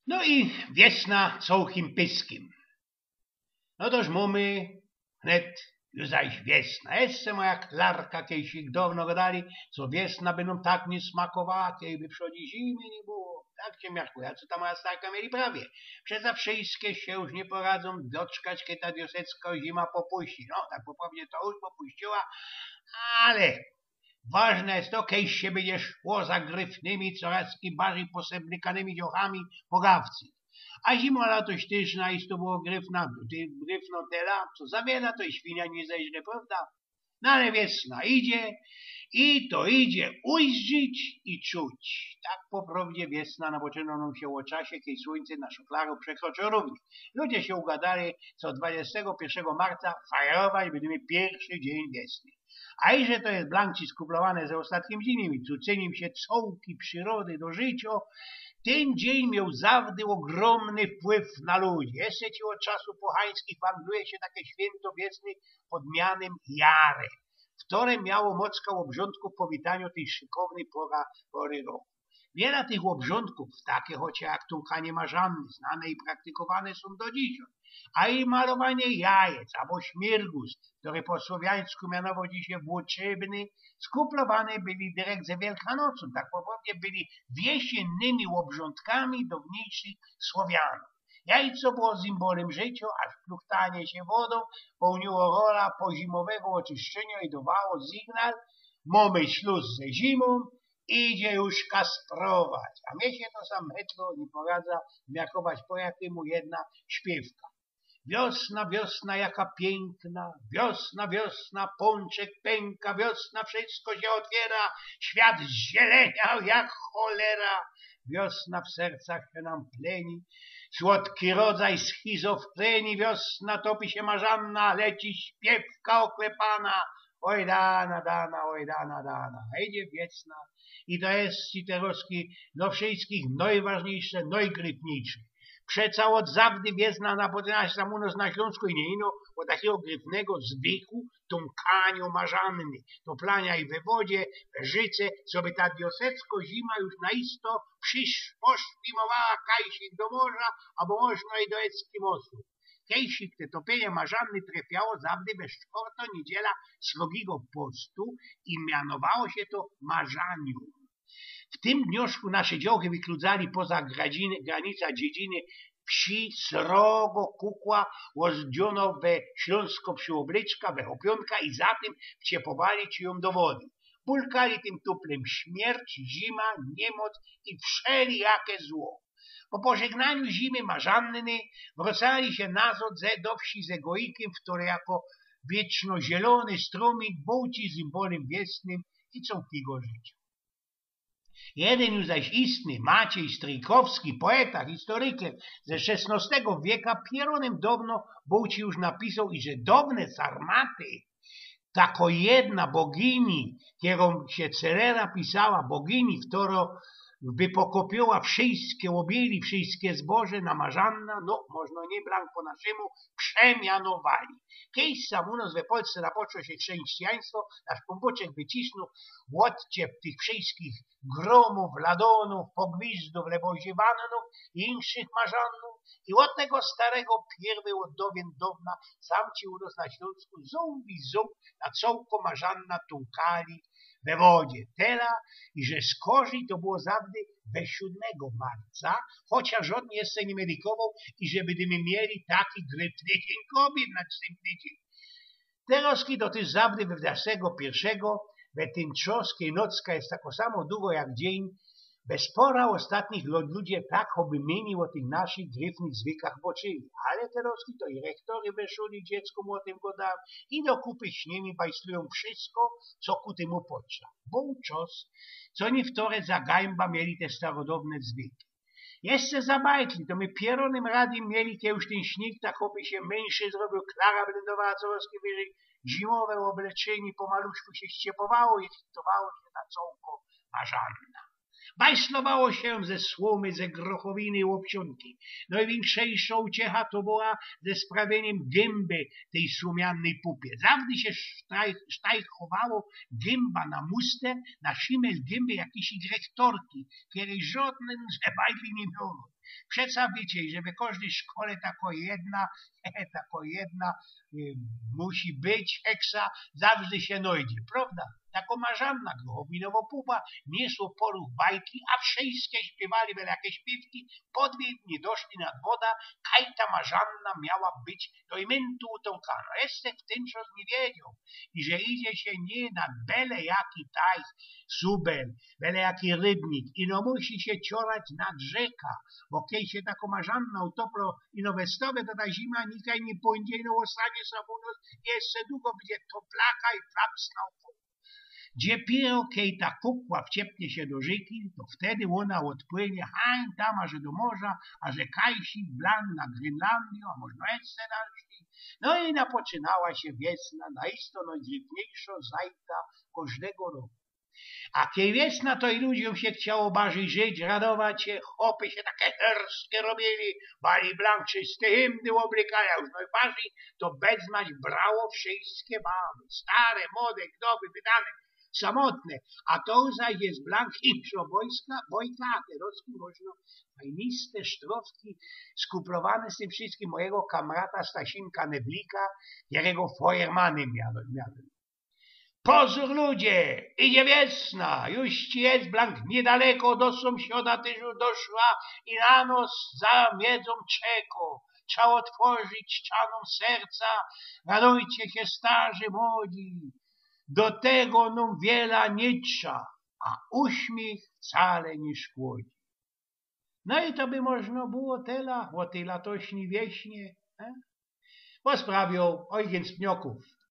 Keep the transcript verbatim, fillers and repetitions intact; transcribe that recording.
No i wiesna cołkim pyskym. No toż mōmy wnet już zaś wiesna. Jeszcze moja Klarka, kejś downo godali, co wiesna by nōm tak niy smakowała, kejby przodzi zimy niy było. Tak sie miarkuje, a co ta moja starka mieli prawie. Przeca wszyjske sie już niy poradzōm doczkać, kej ta diosecko zima popuści. No, tak po prowdzie to już popuściła, ale wŏżne je to, kej sie bydzie szło za gryfnymi, coraz i bardzij poseblykanymi dziołchami pogawcy. A zimŏ latoś tyż na isto było gryfna, gryfno tela, co za wiela, to i świnia niy zeźle, prŏwda? No ale wiesna idzie i to idzie ujrzić i czuć. Tak po prowdzie wiesna napoczynŏ nōm sie ô czasie, kej słuńce naszõ klarã przekroczŏ rōwnie. Ludzie sie ugodali, co dwudziestego piyrszego marca fajerować bydymy piyrszy dziyń wiesny. A iże to je blanki skuplowane ze ôstatkiym dziyniym i cucyniym sie cołkij przirody do życiŏ, tyn dziyń mioł zawdy ôgrōmny wpływ na ludzi. Jeszcze ci ôd czasōw pogańskich wōngluje sie take świynto wiesny pod mianym Jare, ftore miało mocka ôbrziōndkōw powitaniŏ tyj szykownyj pora, pory roku. Wiela tych ôbrziōndkōw, take chocie jak tōnkanie marzanny, znane i praktykowane sōm do dzisiŏj. A i malowanie jajec, abo śmyrgus, kery po słowiańsku mianowoci sie włōczybny, skuplowany byli dyrekt ze Wielkanocōm, tak po prowdzie byli wiesiynnymi ôbrziōndkami downiejszych Słowianōw. Jajco było symbolym życiŏ, a szpluchtanie sie wodōm pełniło rola pozimowego ôczyszczynio i dowało sygnał: mōmy śluz ze zimōm, idzie już kasprować. A mie sie to sam hetlo niy poradza miarkować, po jakymu jedna śpiywka. Wiosna, wiosna, jaka piykna, wiosna, wiosna, pōnczek pynka, wiosna, wszysko sie ôtwiyra, świat zzielynioł jak cholera. Wiosna w sercach sie nōm pleni, słodki rodzaj schizofrenii. Wiosna, topi sie marzanna, leci śpiywka ôklepana. Oj dana, dana, oj dana, dana. A idzie wiesna i to je ci terŏzki do wszyskich nojważniejsze, nojgryfniejsze. Przeca ôd zawdy wiesna napoczyna sie sam u nŏs na Ślōnsku i niy ino ôd takigo gryfnego zwyku tōnkaniŏ marzanny, toplaniŏ ji we wodzie, we rzyce, coby ta diosecko zima już na isto przysz-, poszwimowała, kajsik do morza, abo możno i do Eskimosōw. Kejsik te topiynie marzanny trefiało zawdy we sztwŏrtõ niydziela srogigo postu i mianowało sie to marzaniōm. W tym dnioszku nasze dziołchy wykludzali poza gradziny, granica dziedziny wsi srogo kukła, ôzdzionŏ we ślōnskŏ przyoblyczka, we chopionka i za tym wciepowali czijōm do wody. Bulkali tym tuplym śmierć, zima, niymoc i wszelijake zło. Po pożegnaniu zimy marzanny wrŏcali sie nazŏd ze, do wsi ze gojikym, ftory jako wiecznozielōny strōmik bōł ci symbolym wiesnym i cołkigo życiŏ. Jedyn już zaś istny, Maciej Strykowski, poeta, historykier ze szesnŏstego wieka, pierōnym downo bōł ci już napisoł, iże downe Sarmaty, takŏ jedna bogini, kerŏ sie Cerera pisała, bogini, ftorŏ wypokopiła wszyjske ôbieli, wszyjske zboże na marzanna, no, możno niy blank po naszymu, przemianowali. Kejś sam u nŏs we Polsce napoczło sie chrześcijaństwo, nasz Pōnbōczek wycisnōł ôdciep tych wszyjskich grōmōw, ladōnōw, pogwizdōw, lebozie wannōw i inkszych marzannōw. I ôd tego starego pierwyj, ôd dowiyn downa, sam ci u nŏs na Ślōnsku zōm i zōm na cołko marzanna tōnkali we wodzie. Tela, iże skorzij to było zawdy we siōdmego marca, chociŏż żŏdyn jeszcze niy medykowoł, iże bydymy mieli taki gryfny Dziyń Kobiyt na tym tydziyń. Terŏzki to tyż zawdy we dwudziestego piyrszego, we tyn czŏs, kej nocka je takŏ samo dugŏ jak dziyń, bez pora ôstatnich lo-, ludzie tak choby mynij ô tych naszych gryfnych zwykach boczyli. Ale terŏzki to i rektory we szuli dzieckōm ô tym gŏdajōm i do kupy z nimi bajslujōm wszysko, co ku tymu potrza. Bōł czŏs, co niyftory za gańba mieli te starodowne zwyki. Jeszcze za bajtli, to my pierōnym radym mieli, kej już tyn śniyg tak choby sie myńszy zrobiōł, klara blindowała corŏz wyżyj, zimowe ôbleczynie pomaluszku sie ściepowało i ryntowało sie na cołko marzanna. Bajslowało sie ze słōmy, ze grochowiny i ôbciōnki. Nojwiynksze uciecha to była ze sprawiyniym gymby tyj słōmiannyj pupie. Zawdy sie sztaj-, sztajchowało gymba na muster, na szimel gymby jakijś rektorki, kerej żŏdyn ze bajtli niy miōł. Przeca wiycie, żeby kożdyj szkole tako jedna, tako jedna y, musi być heksa, zawsze sie nojdzie, prowda? Tako Marzanna, Grochowinowo Pupa, niosło po ruch bajki, a wszyjske śpiywali bele jakeś śpiywki, podwij niy doszli nad woda, kaj ta Marzanna miała być do imyntu utōnkano. Jeszcze w tyn czas niy wiedzioł, iże idzie sie niy nad bele jaki taj, subel, bele jaki rybnik, ino musi sie ciorać nad rzeka, bo kej sie tako Marzanna utoplo, ino we Stowie, to ta zima nikaj niy pōndzie, ino ôstanie sa u nos jeszcze dugo, bydzie toplaka i flapsna. Dopiyro kej ta kukła wciepnie sie do rzyki, to wtedy ôna ôdpłynie, hań tam, aże do morza, aże kaj si blank na Grenlandiōm, a możno jeszcze dalszyj. No i napoczynała sie wiosna, nojistotniyjszo zajta kożdego roku. A kej wiosna, to i ludziōm sie chciało barżyj żyć, radować sie, chopy sie take herske robiyli, bali blank, czysty hymny ôblykali, a już nojbarżyj to bezmać brało wszyjske baby, stare, młode, wdowy, wydane, samotne, a to zaś je blank inszo bojka, bojka, a terozki możno fajniste sztrofki, skuplowany z tym wszyskim, mojigo kamrata Stasinka Neblika, kerego fojermanym miano, miano. Pozōr, ludzie, idzie wiosna, już ci je blank niydaleko, do sōmsioda tyż już doszła i na nos za miedzōm czeko. Trza ôtworzić ścianōm serca, radujcie sie, starzi, młodzi, do tego nōm wiela niy trza, a uśmiech wcale niy szkodzi. No i to by możno było tela ô tyj latośnij wiosnie, e? Posprawiōł Ojgyn z Pniokōw.